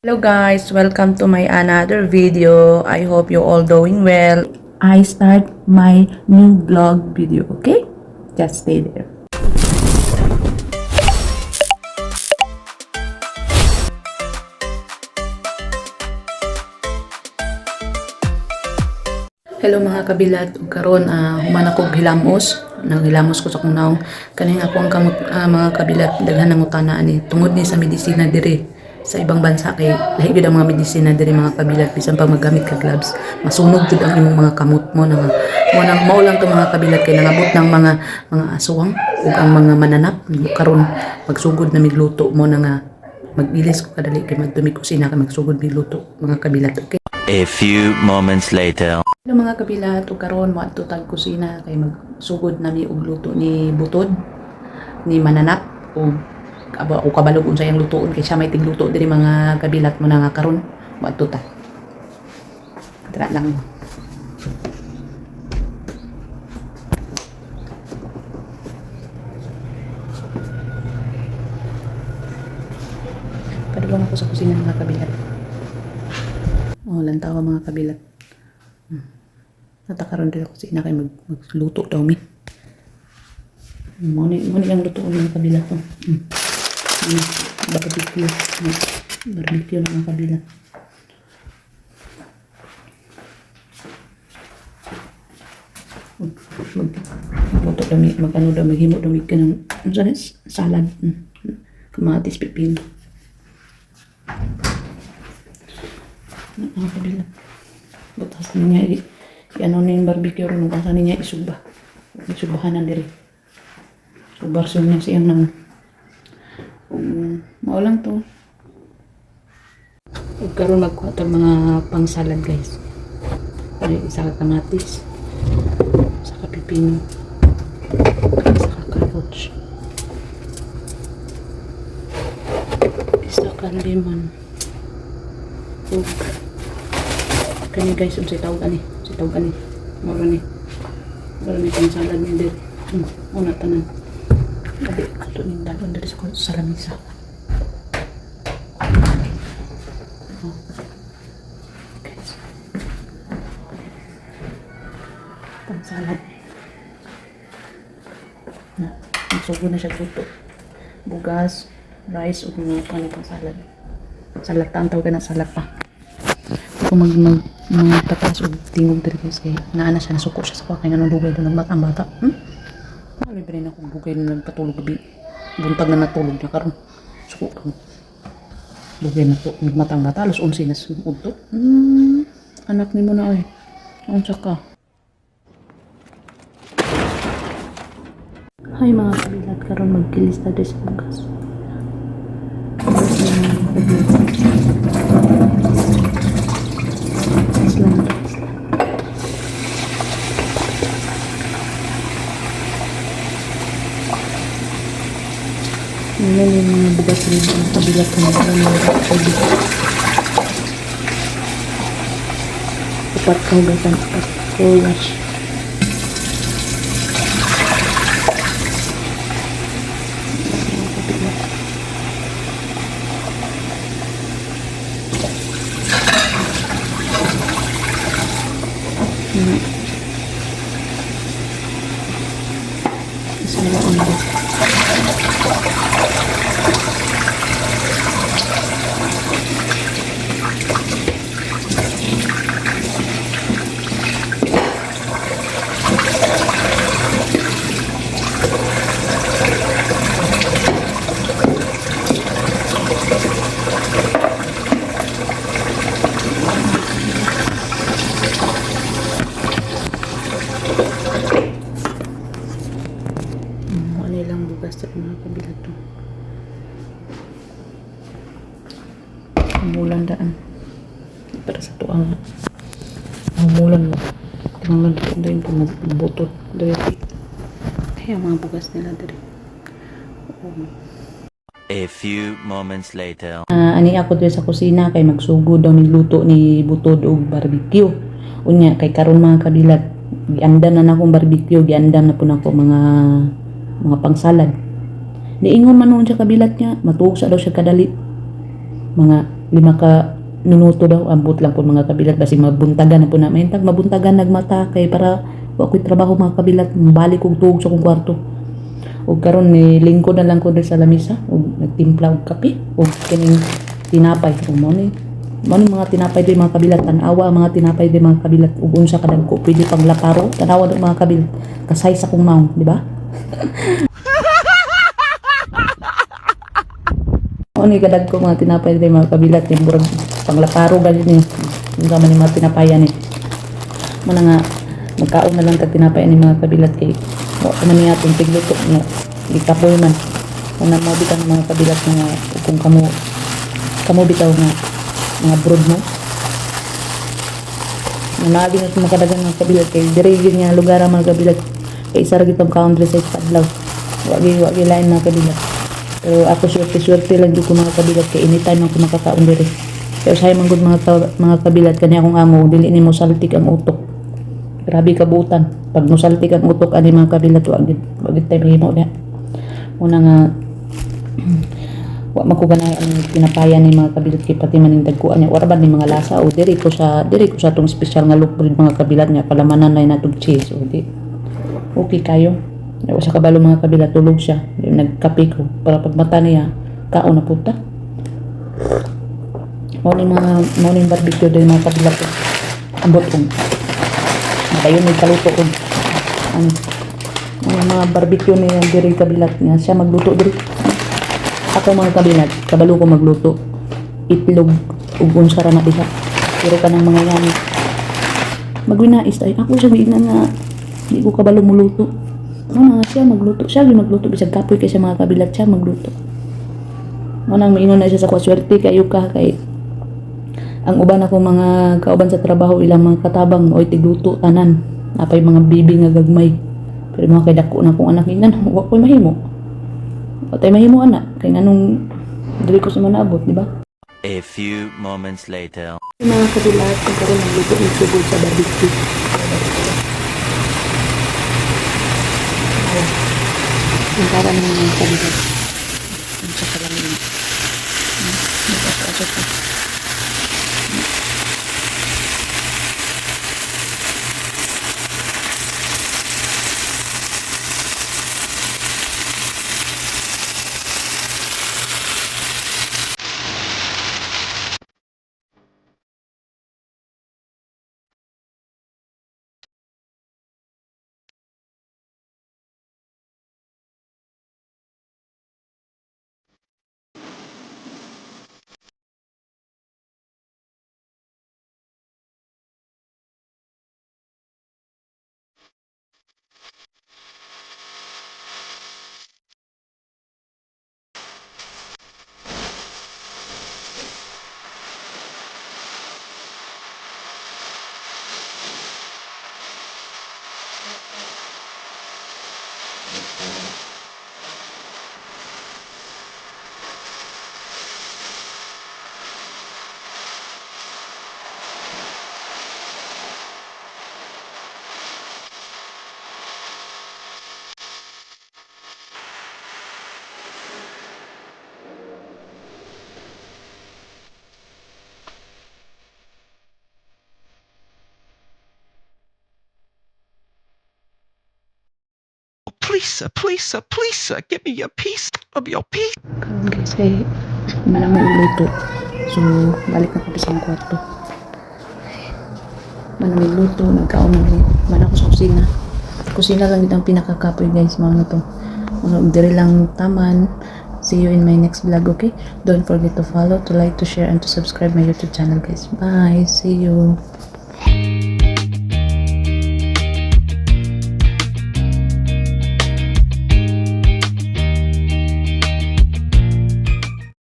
Hello guys, welcome to my another video. I hope you all doing well. I start my new vlog video, okay? Just stay there. Hello mga kabilat, ug karon human ako og hilamos. Naghilamos ko sa akong naong. Kaning ako ang kamot mga kabilat, daghan ng utana ani tungod ni sa medisina diri sa ibang bansa kay lahi gyud ang mga medisina diri, mga kabilat. Bisan pa maggamit ka gloves, masunog jud ang imong mga kamot mo nang mo nang mao lang to, mga kabilat, kay nangabot ng mga aswang ug ang mga mananap. Karon magsugod na migluto mo na nga mag-ilis ko kadali kay magdumi kusina kay magsugod migluto, mga kabilat, okay? A few moments later. Hello mga kabilat, ug karon moadto tag kusina kay magsugod nami og luto ni Butod, ni Mananap ug aba o kabalog unsa iyang lutoon kay siya may tigluto diri, mga kabilat. Mo na nga karon moadto ta. Tara lang. Padulong ako sa kusina, mga kabilat. Oh, lantawa, mga kabilat. Natakaroon din ako sa ina kay magluto daw mi. Mo ni ang luto ng kabila to. Barbecue. Barbecue ng mga kabila. Mag, mag, magluto daw mi, mag ano daw, maghimo daw mi kanang ano sa salad. Kamatis, pipino. Ano, mga kabila. Butas niya ano ni yung barbecue ron kung saan niya isuba. Isubahanan diri. Subar siya niya siyang nang mao lang to. Ug karon magkuha tag mga pangsalad, guys. Ay, isa ka kamatis, isa ka pipino, isa ka carrots, isa ka lemon. Ug kani guys, unsay tawag ani? Unsay tawag ani? Mao ni. Mao ni pang salad ni diri. Una tanan. Dali ato ning dalon diri sa lamisa. Oh. Guys. Pang salad. Na, magsugo na siya luto. Bugas, rice ug mga pang pang salad. Salad ta ang tawag na salad pa. Ako mag mag mga tataas og tingog diri guys, kay naa na siya, nasuko siya sa kuha kay nganong dugay daw nagmata ang bata. Wala ba rin ako dugay na nagpatulog gabi. Buntag na natulog niya karon. Suko ko. Dugay na to nagmata ang bata, alas 11 na sa udto. Anak nimo na oy. Unsa ka? Hi mga kabilat, karon magkilis ta sa bugas. Bugas na mga kabilat. Islam, Islam. Ayan yung mga bugas rin ang kabilat ng mga mga. Upat ka hugasan, upat. Full wash. Mga kabilat. Isa na lang ulit. Ano lang bugas sa mga kabilat to. Umulan daan. Para sa tuang umulan mo. Tingnan lang dito yung butot. Dito. Kaya mga bugas nila diri. Oh. A few moments later. Ani ako diri sa kusina kay magsugod daw nigluto ni Butod og barbecue. Unya kay karon, mga kabilat, giandam na nakong barbecue, giandam na po nako mga pangsalad. Niingon man noon siya, kabilat niya, matuog sa daw siya kadali. Mga 5 ka minuto daw. Ambot lang po, mga kabilat, basig mabuntagan na po na. Mahintag mabuntagan nagmata kay para wa ko'y trabaho, mga kabilat, balik kog tuog sa akong kwarto. Ug karon ni lingkod na lang ko diri sa lamisa ug nagtimpla og kape ug kining tinapay. Ug mao ni mga tinapay diri, mga kabilat. Tan-awa ang mga tinapay diri, mga kabilat, ug unsa ka dagko, pwede pang laparo. Tan-awa do, mga kabilat, kasay sa akong maong, di ba? Mao ni kadagko mga tinapay diri, mga kabilat, yung murag panglaparo gani ni. Unsa man ni mga tinapayan ni. Mao na nga magkaon na lang tag tinapay ni, mga kabilat, kay wa pa man niya atong tigluto nga gikapoy man. Mao na mo bitang, mga kabilat, nga kung kamo kamo bitaw nga mga broad mo nga naagi na sa makadagan, mga kabilat, kay diri gyud nga lugar ang mga kabilat, kay isa ra gyud tong country sa kadlaw. Wa gyud lain, mga kabilat. Pero ako, swerte swerte lang jud ko, mga kabilat, kay anytime ako makakaon diri. Pero usahay man gud, mga kabilat, kani akong amo dili nimo saltik ang utok. Grabe kabutan pag mosaltik ang utok ani, mga kabilat. Wa gyud tay mahimo diha. Una nga wa man ko ganahan ang tinapayan ni, mga kabilat, kay pati man ning dagkuan niya, wala ba ni mga lasa. O diri ko sa atong espesyal nga loaf bread, mga kabilat, niya palamanan na natong cheese. O di okay kayo. Wa sa kabalo, mga kabilat, tulog siya. Di, nagkape ko para pag mata niya, kaon na puta. Mao ni barbecue din, mga kabilat ko. Ambot kong madayon may kaluto ko ano mga barbecue ni diri, kabilat, nga siya magluto diri. Ako, mga kabilat, kabalo ko magluto. Itlog ug unsa ra na diha. Pero kanang mga yan, magwinais ay ako siya giingnan nga di ko kabalo muluto. Mao na nga siya magluto, siya gyud magluto bisag kapoy kay siya, mga kabilat, siya magluto. Mao nang miingon na siya sa kuha, "Swerte kayo ka," kay ang uban ako mga kauban sa trabaho, ilang mga katabang oy tigluto tanan. Napay mga bibi nga gagmay. Pero mga kay dako na akong anak ingnan, wa ko'y mahimo. Wa tay mahimo ana kay nganong dili ko sa manaabot, di ba? A few moments later. Mga kabilat, kung karon nagluto ng sugod sa barbecue. Ayan. Ang tara ng mga kabilat. Ang sa kalamin. Nag-aso pa. Please, sir, please, sir, please, sir, give me a piece of your piece. Karon guys, kay manang may luto. So, balik na ko sa akong kwarto. Manang may luto, nagkaon na mi. Man ako sa kusina. Kusina lang dito ang pinakakapoy, guys, mga to. Mga diri lang taman. See you in my next vlog, okay? Don't forget to follow, to like, to share, and to subscribe my YouTube channel, guys. Bye! See you!